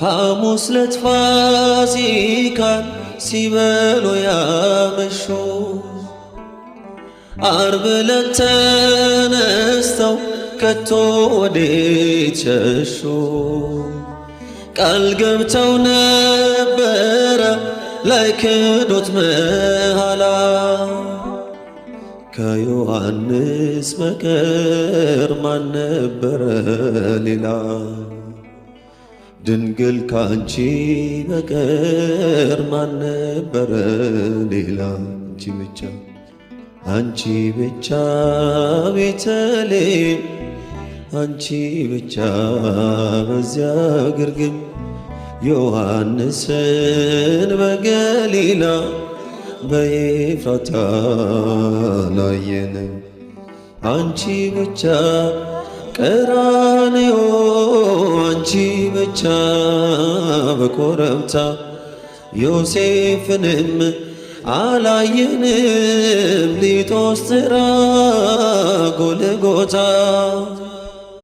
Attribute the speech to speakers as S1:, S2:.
S1: ሐሙስ ዕለት ፋሲካን ሲበሉ ያመሹ፣ ዓርብ ዕለት ተነስተው ከቶ ወዴት ሸሹ? ቃል ገብተው ነበረ ላይክዱት መሃላ፣ ከዮሐንስ በቀር ማን ነበረ ሌላ? ድንግል ካንቺ በቀር ማን ነበረ ሌላ? አንቺ ብቻ፣ አንቺ ብቻ ቤተልሔም፣ አንቺ ብቻ በዚያ ግርግም፣ ዮሐንስን በገሊላ በኤፍራታ ላየን። አንቺ ብቻ ቀራንዮ፣ አንቺ ብቻ በኮረብታ፣ ዮሴፍንም አላየንም ሊጦስጥራ ጎልጎታ።